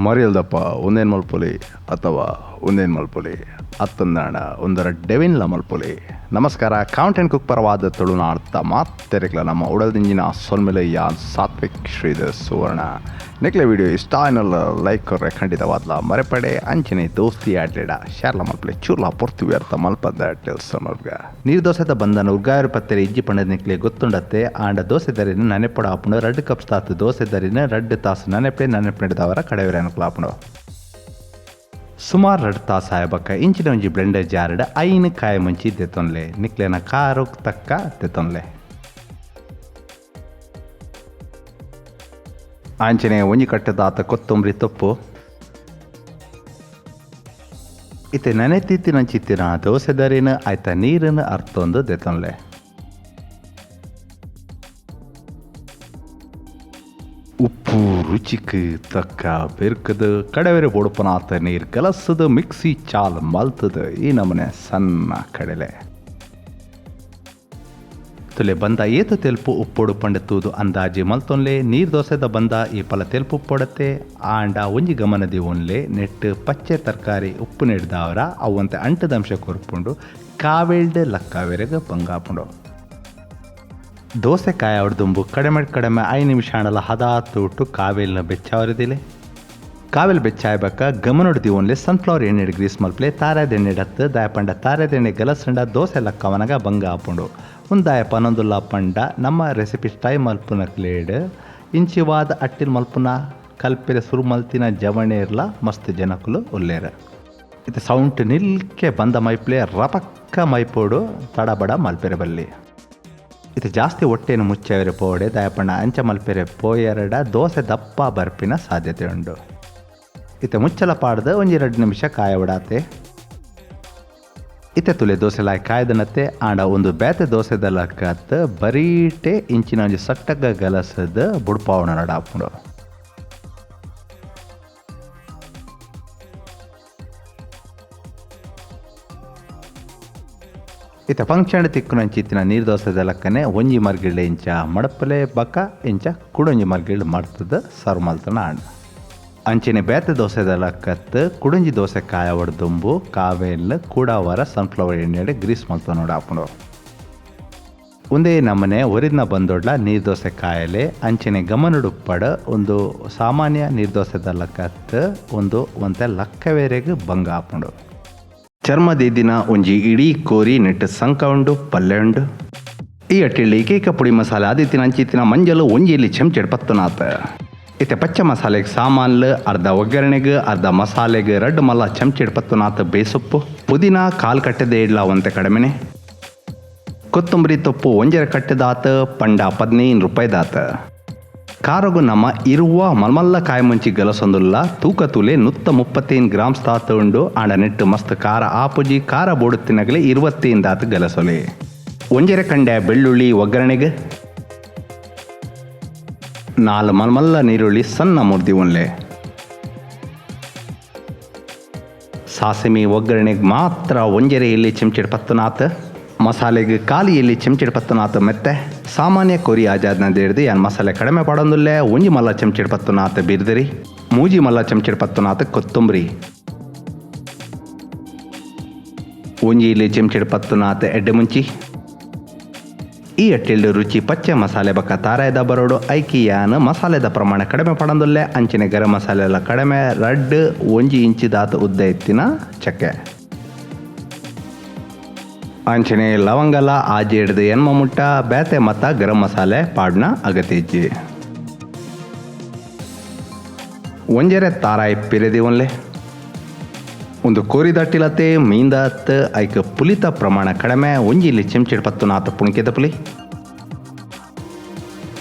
ಮರಿಯಲ್ದಪ್ಪ ಉಂದೇನು ಮಲ್ಪೊಲಿ ಅಥವಾ ಉಂದೇನು ಮಲ್ಪೊಲಿ ಅತ್ತಂದಾಣ ಒಂದರ ಡೆವಿನ್ಲ ಮಲ್ಪೊಲಿ. ನಮಸ್ಕಾರ, ಕೌಂಟ್ ಆ್ಯಂಡ್ ಕುಕ್ ಪರವಾದ ತುಳುನಾಡ್ತ ಮಾತೆರೆಗ್ಲ ನಮ್ಮ ಉಡಲ್ದಿಂಜಿನ ಸೊಲ್ಮೆಲೆ. ಯಾನ್ ಸಾತ್ವಿಕ್ ಶ್ರೀಧರ್ ಸುವರ್ಣ. ನೆಕ್ಲೆ ವಿಡಿಯೋ ಇಷ್ಟ ಆಯ್ನಲ್ಲ ಲೈಕ್ ಕೊರ್ರೆ ಖಂಡಿತವಾದ್ಲ ಮರೆಪಡೆ. ಅಂಚನೆ ದೋಸ್ತಿ ಆಡ್ಲೆಡ ಶೇರ್ಲ ಮಲ್ಪಲೆ, ಚೂರ್ಲ ಪೊರ್ತು ವ್ಯರ್ಥ ಮಲ್ಪದ ಮಲ್ಗ. ನೀರು ದೋಸೆದ ಬಂದನ ಉರ್ಗಾಯರು ಪತ್ತೆರೆ ಇಜ್ಜಿ ಪಂಡದ ನಿಕ್ಲೆ ಗೊತ್ತುಂಡತ್ತೆ. ಆಂಡ ದೋಸೆ ದರಿನ ನೆನೆಪೊಡ ಆಪುಂಡು. 2 ಕಪ್ ತಾತು ದೋಸೆ ದರಿನ 2 ತಾಸು ನೆನೆಪೆ ನೆನೆಪೆಡ್ದವರ ಕಡೆವರೆ ಅನುಕೂಲ ಆಪುಂಡು. ಸುಮಾರು 2 ತಾಸು ಆಯಬಕ್ಕ ಇಂಚಿನ ಒಂಜಿ ಬ್ಲೆಂಡರ್ ಜಾರ್ಡ್ 5 ಕಾಯಿ ಮುಂಚಿ ದೆತ್ತೊನ್ಲೆ, ನಿಕ್ಲೆನ ಕಾರು ತಕ್ಕ ದೆತ್ತೊನ್ಲೆ. ಅಂಚನೆ ಒಂಜಿ ಕಟ್ಟದಾತ ಕೊತ್ತಂಬರಿ ತೊಪ್ಪು ಇತ್ತೆ ನೆನೆತಿತ್ತಿನಂಚಿತ್ತಿನ ದೋಸೆ ದರಿನ ಆಯ್ತ ನೀರನ್ನು ಅರ್ತೊಂದು ದೆತ್ತೊನ್ಲೆ. ಉಪ್ಪು ರುಚಿಕ್ ತಕ್ಕ ಬೆರ್ಕದ ಕಡವೆರೆ ಬೊಡುಪನಾತ ನೀರು ಗಲಸದ ಮಿಕ್ಸಿ ಚಾಲ್ ಮಲ್ತದ ಈ ನಮನೆ ಸಣ್ಣ ಕಡಲೆ ತುಲೆ ಬಂದ ಏತ ತೆಲ್ಪು ಉಪ್ಪೊಡು ಪಂಡ ತೂದು ಅಂದಾಜಿ ಮಲ್ತೊನ್ಲೆ. ನೀರು ದೋಸೆದ ಬಂದ ಈ ಪಲ ತೆಲ್ಪು ಉಪ್ಪೊಡತ್ತೆ. ಆಂಡ ಒಂಜಿ ಗಮನದಿ ಒನ್ಲೆ, ನೆಟ್ಟು ಪಚ್ಚೆ ತರಕಾರಿ ಉಪ್ಪು ನೆಡ್ದವರ ಅವಂತೆ ಅಂಟದಂಶ ಕೊರ್ಪುಂಡು, ಕಾವೇಲ್ಡ್ ಲಕ್ಕಾವೆರೆಗ್ ಬಂಗಾಪುಂಡು. ದೋಸೆ ಕಾಯ ದುಂಬು ಕಡಿಮೆ ಕಡಿಮೆ 5 ನಿಮಿಷ ಆಂಡಲ ಹದಾ ತೂಟು ಕಾವೇಲ್ನ ಬೆಚ್ಚಾವರಿದಿಲೆ. ಕಾವೇಲ್ ಬೆಚ್ಚಾಯ್ಬಕ್ಕ ಗಮನೊಡ್ದಿ ಒನ್ಲೆ ಸನ್ಫ್ಲವರ್ ಎಣ್ಣೆ ಗ್ರೀಸ್ ಮಲ್ಪಲೆ, ತಾರಾದ ಎಣ್ಣೆ ಡತ್ತು ದಾಯಪಂಡ ತಾರಾದ ಎಣ್ಣೆ ಗಲಸಂಡ ದೋಸೆ ಲಕ್ಕವನಗ ಬಂಗ ಆಪುಂಡು. ಉಂದಾಯ ಪನೊಂದುಲ್ಲ ಪಂಡ ನಮ್ಮ ರೆಸಿಪಿ ಟ್ರೈ ಮಲ್ಪುನ ಕ್ಲೇಡ್ ಇಂಚಿವಾದ ಅಟ್ಟಿಲ್ ಮಲ್ಪುನ ಕಲ್ಪೆರೆ ಸುರು ಮಲ್ತಿನ ಜವಣೇರ್ಲ ಮಸ್ತ್ ಜನಕುಲು ಉಲ್ಲೇರ. ಇತ್ತೆ ಸೌಂಟ್ ನಿಲ್ಕೆ ಬಂದ ಮೈಪ್ಲೆ ರಪಕ್ಕ ಮೈಪೋಡು ತಡಬಡ ಮಲ್ಪೆರೆ ಬಲ್ಲಿ. ಇದು ಜಾಸ್ತಿ ಹೊಟ್ಟೆಯನ್ನು ಮುಚ್ಚವೆರೆ ಪೋಡೆ, ದಾಯಪಂಡ ಅಂಚ ಮಲ್ಪೆರೆ ಪೋಯೆರಡ ದೋಸೆ ದಪ್ಪ ಬರ್ಪಿನ ಸಾಧ್ಯತೆ ಉಂಡು. ಇತ್ತೆ ಮುಚ್ಚಲ ಪಾಡ್ದು ಒಂಜಿ 2 ನಿಮಿಷ ಕಾಯ ಬಿಡಾತೆ. ಇತ್ತೆ ತುಲೆ ದೋಸೆ ಲಾಯ್ ಕಾಯ್ದನತ್ತೆ. ಆಂಡ ಒಂದು ಬೇತೆ ದೋಸೆದ ಲಕ್ಕತ್ ಬರೀಟೆ ಇಂಚಿನ ಒಂಜಿ ಸಟ್ಟಗ ಗಲಸದ ಬುಡ್ಪಾವಣ ನಡಾಪುಂಡು. ಇತ್ತ ಫಂಕ್ಷನ್ ತಿಕ್ಕುನಂಚಿತ್ತಿನ ನೀರು ದೋಸೆದ ಲಕ್ಕನೆ ಒಂಜಿ ಮರ್ಗಿಳ್ಳೆ ಇಂಚ ಮಡಪಲೆ ಬಕ್ಕ ಇಂಚ ಕುಡೊಂಜಿ ಮರ್ಗಿಳ್ಳು ಮಡ್ತದ ಸರ್ವ್ ಮಲ್ತನ ಆಂಡ. ಅಂಚನೆ ಬೇತೆ ದೋಸೆದ ಲಕ್ಕತ್ ಕುಡೊಂಜಿ ದೋಸೆ ಕಾಯ ದುಂಬು ಕಾವೇಲ್ ಕೂಡಾವರ ಸನ್ಫ್ಲವರ್ ಎಣ್ಣೆ ಗ್ರೀಸ್ ಮಲ್ತ ನೋಡಾಪುಂಡು. ಒಂದೇ ನಮನೆ ಒರಿದ್ನ ಬಂದೊಡ್ಲ ನೀರು ದೋಸೆ ಕಾಯಲೆ. ಅಂಚನೆ ಗಮನಡುಪ್ಪಡ ಒಂದು ಸಾಮಾನ್ಯ ನೀರು ದೋಸೆದ ಲಕ್ಕತ್ ಒಂದು ಒಂತೆ ಲಕ್ಕವೇರೆಗ್ ಬಂಗ ಆಪುಂಡು. ಚರ್ಮದ ಒಂಜಿ ಇಡೀ ಕೋರಿ ನೆಟ್ಟು ಸಂಕ ಉಂಡು, ಪಲ್ಯ ಉಂಡು. ಈ ಅಟ್ಟಿಳ್ಳಿ ಏಕೈಕ ಪುಡಿ ಮಸಾಲೆ ಆದಿತ್ತಿನ ಅಂಚಿತ್ತಿನ ಮಂಜಲು ಒಂಜಿ ಇಲ್ಲಿ ಚೆಂಚೆಡ್ ಪತ್ತುನಾತ. ಇತ್ತೆ ಪಚ್ಚ ಮಸಾಲೆಗೆ ಸಾಮಾನ್ಲು ಅರ್ಧ ಒಗ್ಗರಣೆಗೆ ಅರ್ಧ ಮಸಾಲೆಗೆ 2 ಮಲ್ಲ ಚಮಚೆಡ್ ಪತ್ತುನಾತ ಬೇಸೊಪ್ಪು, ಪುದೀನ ಕಾಲು ಕಟ್ಟದೆ ಇಡ್ಲ ಒಂತೆ ಕಡಿಮೆನೆ, ಕೊತ್ತಂಬರಿ ತೊಪ್ಪು 1.5 ಕಟ್ಟೆದಾತ, ಪಂಡ 15 ರೂಪಾಯಿದಾತ. ಕಾರಗು ನಮ್ಮ ಇರುವ ಮಲ್ಮಲ್ಲ ಕಾಯಿ ಮುಂಚಿ ಗಲಸೊಂದುಲ್ಲ. ತೂಕ ತೂಲೆ 135 ಗ್ರಾಮ್ಸ್ ತಾತ ಉಂಡು. ಆಂಡ ನೆಟ್ಟು ಮಸ್ತ್ ಖಾರ ಆಪುಜಿ, ಖಾರ ಬೋಡುತ್ತಿನಗಲೆ 25 ದಾತು ಗಲಸೊಲೆ. 1.5 ಕಂಡೆ ಬೆಳ್ಳುಳ್ಳಿ ಒಗ್ಗರಣೆಗೆ, 4 ಮಲ್ಮಲ್ಲ ನೀರುಳ್ಳಿ ಸಣ್ಣ ಮುರ್ದಿ ಒನ್ಲೆ, ಸಾಸಿಮೆ ಒಗ್ಗರಣೆಗೆ ಮಾತ್ರ 1.5 ಇಲ್ಲಿ ಚೆಂಚೆಡ್ ಪತ್ತನಾತ, ಮಸಾಲೆಗೆ ಖಾಲಿ ಇಲ್ಲಿ ಚೆಂಚೆಡ್ ಪತ್ತನಾತ ಮೆತ್ತೆ. ಸಾಮಾನ್ಯ ಕೊರಿ ಆಜಾದ್ನ ದೇಡ್ದು ಯಾನ್ ಮಸಾಲೆ ಕಡಿಮೆ ಪಾಡೊಂದುಲ್ಲೆ. ಒಂಜಿ ಮಲ್ಲ ಚೆಂಚೆಡ್ ಪತ್ತನಾತ ಬಿರ್ದಿರಿ, ಮೂಜಿ ಮಲ್ಲ ಚೆಂಚೆಡ್ ಪತ್ತನಾತ ಕೊತ್ತಂಬರಿ, ಒಂಜಿ ಇಲ್ಲಿ ಚೆಂಚೆಡ್ ಪತ್ತನಾತ ಎಡ್ಡೆ ಮುಂಚಿ. ಈ ಅಟ್ಟಿಲ್ಡು ರುಚಿ ಪಚ್ಚೆ ಮಸಾಲೆ ಬಕ್ಕ ತಾರಾಯದ ಬರೋಡು. ಐಕಿ ಯಾನ್ ಮಸಾಲೆದ ಪ್ರಮಾಣ ಕಡಿಮೆ ಪಡೊಂದುಲ್ಲೆ. ಅಂಚನೆ ಗರಂ ಮಸಾಲೆ ಎಲ್ಲ ಕಡಿಮೆ. 2 1 ಇಂಚಿದಾತ ಉದ್ದ ಎತ್ತಿನ ಚಕ್ಕೆ, ಅಂಚನೆ ಲವಂಗಲ ಆಜಿ ಹಿಡ್ದು ಎನ್ಮ ಮುಟ್ಟ. ಬೇತೆ ಮತ್ತ ಗರಂ ಮಸಾಲೆ ಪಾಡ್ನ ಅಗತ್ಯ ಇಜ್ಜಿ. 1.5 ತಾರಾಯಿ ಪಿರೆದಿ ಒನ್ಲೆ. ಒಂದು ಕೋರಿ ದಟ್ಟಿಲತೆ ಮೀಂದಾತ್ ಐಕ್ ಪುಲಿತ ಪ್ರಮಾಣ ಕಡಿಮೆ. ಒಂಜಿ ಇಲ್ಲಿ ಚೆಂಚೆಡ್ ಪತ್ತು ನಾತ ಪುಣಿಕೆದ ಪುಲಿ,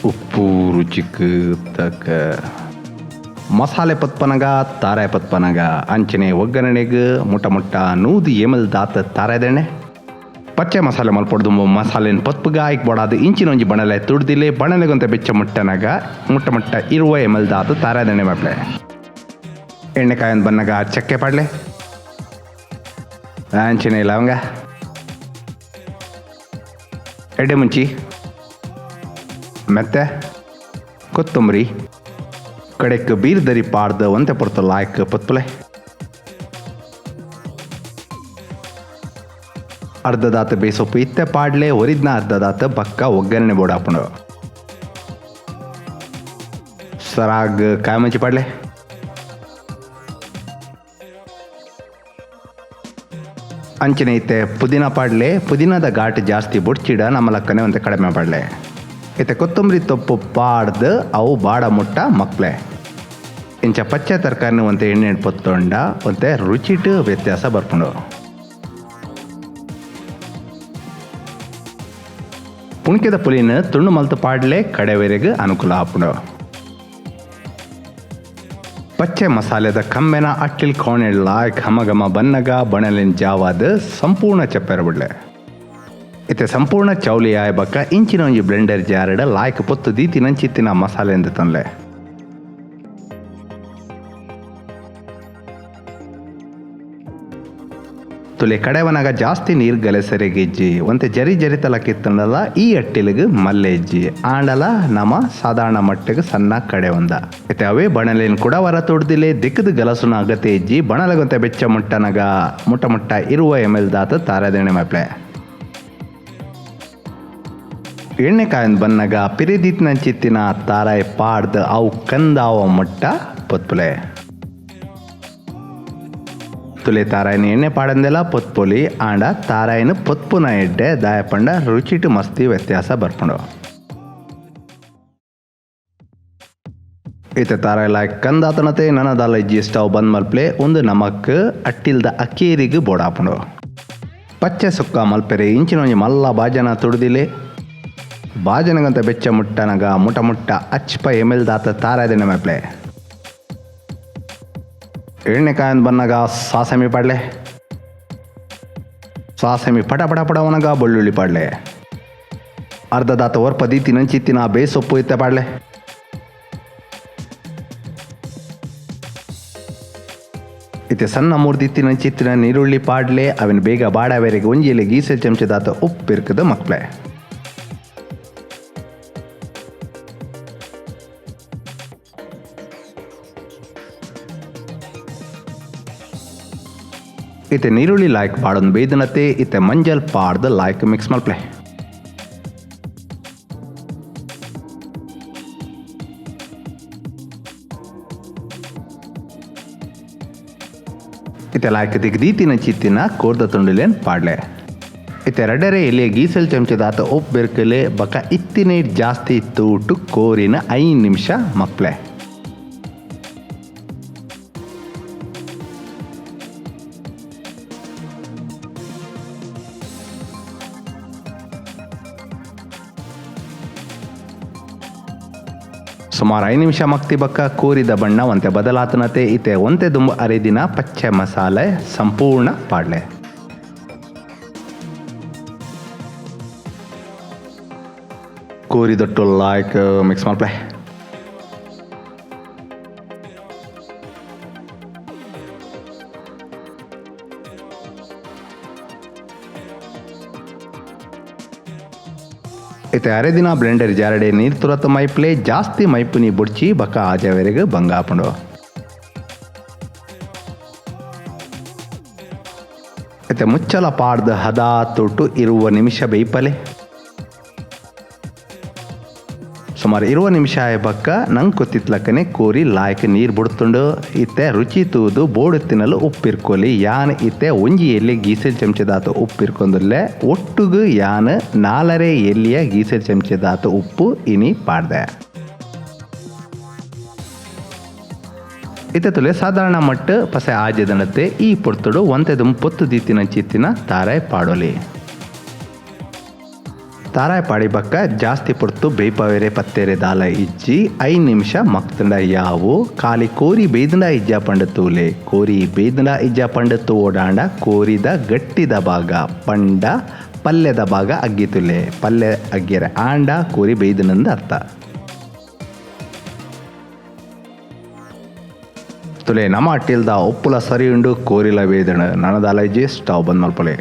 ಉಪ್ಪು ರುಚಿಕ್ ತಕ್ಕ, ಮಸಾಲೆ ಪತ್ಪನಗ ತಾರಾಯಿ ಪತ್ಪನಗ. ಅಂಚನೆ ಒಗ್ಗರಣೆಗೆ ಮುಟ್ಟ ಮುಟ್ಟ 100 ml ದಾತ ತಾರಾಯ್ದೆಣ್ಣೆ. ಪಚ್ಚೆ ಮಸಾಲೆ ಮಲ್ಪೊಡ್ದು ಮಸಾಲೆನ ಪತ್ಪುಗ ಐಕ್ ಬೋಡಾದ ಇಂಚಿನ ಒಂಜಿ ಬಣಲೆ ತುಡ್ದಿಲೆ. ಬಣಲೆಗೊಂತೆ ಬೆಚ್ಚ ಮುಟ್ಟನಗ ಮುಟ್ಟ ಮುಟ್ಟ 20 ml ದಾತು ತಾರಾಯ್ದೆಣ್ಣೆ ಮಪ್ಲೆ. ಎಣ್ಣೆಕಾಯನ್ ಬನ್ನಗ ಚಕ್ಕೆ ಪಾಡ್ಲೆ, ಅಂಚನೆ ಲವಂಗ, ಎಡ್ಡೆ ಮುಂಚಿ, ಮೆತ್ತೆ, ಕೊತ್ತಂಬರಿ, ಕಡೆಕ್ ಬೀರ್ದರಿ ಪಾಡ್ದು ಒಂತೆ ಪೊರ್ತು ಲಾಯ್ಕ್ ಪೊತ್ಪುಲೆ. ಅರ್ಧದಾತ ಬೇಸೊಪ್ಪು ಇತ್ತೆ ಪಾಡ್ಲೆ, ಒರಿದ್ನ ಅರ್ಧದಾತ ಬಕ್ಕ ಒಗ್ಗರಣೆ ಬೋಡಾಪುಂಡು. ಸರಾಗ್ ಕಾಯಮಂಚಿ ಪಾಡ್ಲೆ. ಅಂಚನೆ ಇತ್ತೆ ಪುದೀನ ಪಾಡ್ಲೆ. ಪುದೀನದ ಘಾಟ್ ಜಾಸ್ತಿ ಬೊಡ್ಚಿಡ ನಮ್ಮ ಲಕ್ಕನೆ ಒಂತೆ ಕಡಿಮೆ ಪಾಡ್ಲೆ. ಇತ್ತೆ ಕೊತ್ತಂಬರಿ ತೊಪ್ಪು ಪಾಡ್ದು ಅವು ಬಾಡ ಮುಟ್ಟ ಮಕ್ಲೆ. ಇಂಚ ಪಚ್ಚೆ ತರಕಾರಿನ ಒಂತೆ ಎಣ್ಣೆ ಪೊತ್ತೊಂಡ ಒಂತೆ ರುಚಿಟ್ ವ್ಯತ್ಯಾಸ ಬರ್ಪುಂಡು. ಪುಣ್ಕೆದ ಪುಲಿನ ತುಂಡು ಮಲ್ತು ಪಾಡ್ಲೆ, ಕಡೆವೆರೆಗ್ ಅನುಕೂಲ ಆಪುಂಡು. ಪಚ್ಚೆ ಮಸಾಲೆದ ಕಮ್ಮೆನ ಅಟ್ಟಿಲ್ ಕೋಣೆಳ್ಳ ಘಮ ಘಮ ಬನ್ನಗ ಬಣಲೆನ್ ಜಾವಾದ ಸಂಪೂರ್ಣ ಚಪ್ಪೆರ ಬಿಡ್ಲೆ. ಇತ್ತೆ ಸಂಪೂರ್ಣ ಚೌಲಿ ಆಯ್ ಬಕ್ಕ ಇಂಚಿನ ಒಂಜಿ ಬ್ಲೆಂಡರ್ ಜಾರಡ್ ಲಾಯ್ಕ್ ಪೊತ್ತು ದೀತಿ ನಂಚಿತ್ತಿನ ಮಸಾಲೆ ಎಂದ ತನ್ಲೆ. ತುಲೆ ಕಡೆವನಾಗ ಜಾಸ್ತಿ ನೀರು ಗಲಸೆರೆಗಿಜ್ಜಿ, ಒಂತೆ ಜರಿ ಜರಿ ತಲಕಿತ್ತಂಡಲ ಈ ಅಟ್ಟಿಲಿಗೆ ಮಲ್ಲೆ ಇಜ್ಜಿ, ಆಂಡಲ ನಮ ಸಾಧಾರಣ ಮಟ್ಟಿಗೆ ಸಣ್ಣ ಕಡೆ ಒಂದ. ಇತ್ತೆ ಅವೇ ಬಣಲೇನ್ ಕೂಡ ವರ ತೊಡ್ದಿಲೆ ದಿಕ್ಕದ ಗಲಸುನ ಅಗತ್ಯ ಇಜ್ಜಿ. ಬಣಲಗೊಂತೆ ಬೆಚ್ಚ ಮುಟ್ಟನಗ ಮುಟ್ಟ ಮುಟ್ಟ ಇರುವ ಎಮ್ ಎಲ್ ದಾತ ತಾರದೇಣೆ ಮಪ್ಲೆ. ಎಣ್ಣೆ ಕಾಯನ್ ಬನ್ನಗ ಪಿರಿದಿತ್ನಂಚಿತ್ತಿನ ತಾರಾಯ್ ಪಾಡ್ದು ಅವು ಕಂದಾವ ಮುಟ್ಟ ಪೊತ್ಪುಲೆ. ತುಲೆ ತಾರಾಯಿನ ಎಣ್ಣೆ ಪಾಡಂದೆಲ್ಲ ಪೊತ್ಪೊಲಿ, ಆಂಡ ತಾರಾಯಿನ ಪೊತ್ಪುನ ಎಡ್ಡೆ, ದಾಯಪಂಡ ರುಚಿಟು ಮಸ್ತಿ ವ್ಯತ್ಯಾಸ ಬರ್ಪುಂಡು. ಇತ್ತೆ ತಾರಾಯಿ ಲಾಯ್ಕ್ ಕಂದಾತನತೆ ನನದಾಲ ಇಜ್ಜಿ, ಸ್ಟವ್ ಬಂದ್ ಮಲ್ಪ್ಲೆ. ಒಂದು ನಮಕ್ ಅಟ್ಟಿಲ್ದ ಅಕೇರಿಗೆ ಬೋಡಾಪುಂಡು. ಪಚ್ಚೆ ಸುಕ್ಕ ಮಲ್ಪೆರೆ ಇಂಚಿನ ಒಂಜಿ ಮಲ್ಲ ಬಾಜನ ತುಡ್ದಿಲೆ. ಬಾಜನಗಂತ ಬೆಚ್ಚ ಮುಟ್ಟನಗ ಮುಟ ಮುಟ್ಟ ಅಚ್ಪ ಎಮೆಲ್ ದಾತ ತಾರಾಯ್ದೆಣ್ಣೆ ಮಲ್ಪ್ಲೆ. ಎಣ್ಣೆ ಕಾಯನ್ ಬನ್ನಗ ಸಾಸಮಿ ಪಾಡ್ಲೆ. ಸಾಸಮಿ ಪಟ ಪಟ ಪಡವನಗ ಬೆಳ್ಳುಳ್ಳಿ ಪಾಡ್ಲೆ. ಅರ್ಧ ದಾತ ಒರ್ಪ ದೀತಿ ನಂಚಿತ್ತಿನ ಬೇಸೊಪ್ಪು ಇತ್ತೆ ಪಾಡ್ಲೆ. ಇತ್ತೆ ಸಣ್ಣ ಮೂರ್ದಿತ್ತಿನ ನಂಚಿತ್ತಿನ ನೀರುಳ್ಳಿ ಪಾಡ್ಲೆ. ಅವನ್ ಬೇಗ ಬಾಡಾವೆರೆಗೆ ಒಂಜಿಲೆ ಗೀಸೆ ಚಮಚದಾತ ಉಪ್ಪಿರ್ಕದ ಮಕ್ಳೆ. ಇತ್ತೆ ನೀರುಳ್ಳಿ ಲಾಯ್ಕ್ ಬಾಡೊಂದು ಬೇದನತೆ. ಇತ್ತೆ ಮಂಜಲ್ ಪಾಡ್ದು ಲಾಯ್ಕ್ ಮಿಕ್ಸ್ ಮಲ್ಪ್ಲೆ. ಇತ್ತೆ ಲಾಯ್ಕ್ ದಿಗ್ದೀತಿನ ಚಿತ್ತಿನ ಕೋರ್ದ ತುಂಡುಲೇನ್ ಪಾಡ್ಲೆ. ಇತ್ತೆ ರಡ್ಡರೆ ಎಲ್ಲಿಯ ಗೀಸಲ್ ಚಮಚದಾತ ಉಪ್ಪು ಬೆರ್ಕಲೆ. ಬಕ ಇತ್ತಿನ ಜಾಸ್ತಿ ತೂಟು ಕೋರಿನ 5 ನಿಮಿಷ ಮಕ್ಳೆ. ಸುಮಾರು 5 ನಿಮಿಷ ಮಕ್ತಿ ಬಕ್ಕ ಕೋರಿದ ಬಣ್ಣ ಒಂತೆ ಬದಲಾತನತೆ. ಇತೆ ಒಂತೆ ದುಂಬು ಅರೆದಿನ ಪಚ್ಚೆ ಮಸಾಲೆ ಸಂಪೂರ್ಣ ಪಾಡ್ಲೆ. ಕೋರಿದೊಟ್ಟು ಲಾಯ್ಕ್ ಮಿಕ್ಸ್ ಮಲ್ಪ್ಲೆ. ಇತ್ತೆ ಅರೆದಿನ ಬ್ಲೆಂಡರ್ ಜಾರಡೆ ನೀರು ತುರತ ಮೈಪ್ಲೆ. ಜಾಸ್ತಿ ಮೈಪುನಿ ಬುಡ್ಚಿ, ಬಕ ಆಜಾವೆರೆಗ್ ಬಂಗಾಪುಂಡು. ಇತ್ತೆ ಮುಚ್ಚಲ ಪಾಡ್ದು ಹದ ತೊಟ್ಟು 20 ನಿಮಿಷ ಬೇಯ್ಪಲೆ. ಸುಮಾರು 20 ನಿಮಿಷ ಆಯ ಬಕ್ಕ ನಂಗೆ ಗೊತ್ತಿತ್ಲಕ್ಕನೆ ಕೋರಿ ಲಾಯ್ಕ್ ನೀರು ಬುಡ್ತುಂಡು. ಇತ್ತೆ ರುಚಿ ತೂದು ಬೋಡು ತಿನ್ನಲು ಉಪ್ಪಿರ್ಕೊಲಿ. ಯಾನ್ ಇತ್ತೆ ಒಂಜಿ ಎಲ್ಲಿ ಗೀಸೆಲ್ ಚಮಚದಾತ ಉಪ್ಪಿರ್ಕೊಂದುಲ್ಲೆ. ಒಟ್ಟುಗು ಯಾನ್ 4.5 ಎಲ್ಲಿಯ ಗೀಸೆಲ್ ಚಮಚದಾತ ಉಪ್ಪು ಇನಿ ಪಾಡ್ದೆ. ಇತ್ತೆ ತುಲೆ ಸಾಧಾರಣ ಮಟ್ಟ ಪಸೆ ಆಜದನತೆ. ಈ ಪೊರ್ತುಡು ಒಂತೆದುಂ ಪೊತ್ತು ದೀತಿನ ಚಿತ್ತಿನ ತಾರಾಯ್ ಪಾಡೊಲಿ. ತಾರಾಯ್ ಪಾಡಿ ಬಕ್ಕ ಜಾಸ್ತಿ ಪೊರ್ತು ಬೇಯ್ಪವೆರೆ ಪತ್ತೆರೆ ದಾಲ ಇಜ್ಜಿ. 5 ನಿಮಿಷ ಮಕ್ತಂಡ ಯಾವು. ಖಾಲಿ ಕೋರಿ ಬೇಯ್ದಂಡ ಇಜ್ಜ ಪಂಡ ತೂಲೆ. ಕೋರಿ ಬೇಯ್ದಂಡ ಇಜ್ಜ ಪಂಡ ತೂಡಾಂಡ ಕೋರಿದ ಗಟ್ಟಿದ ಭಾಗ ಪಂಡ ಪಲ್ಯದ ಭಾಗ ಅಗ್ಗಿತುಲೆ. ಪಲ್ಯ ಅಗ್ಗಿಯರೆ ಆಂಡ ಕೋರಿ ಬೇಯ್ದನಂದ ಅರ್ಥ. ತುಲೆ ನಮ ಅಟ್ಟಿಲ್ದ ಉಪ್ಪುಲ ಸರಿ ಉಂಡು, ಕೋರಿಲ ಬೇಯ್ದಣ. ನನದಾಲ ಇಜ್ಜಿ, ಸ್ಟವ್ ಬಂದ್ ಮಲ್ಪೊಲೆ.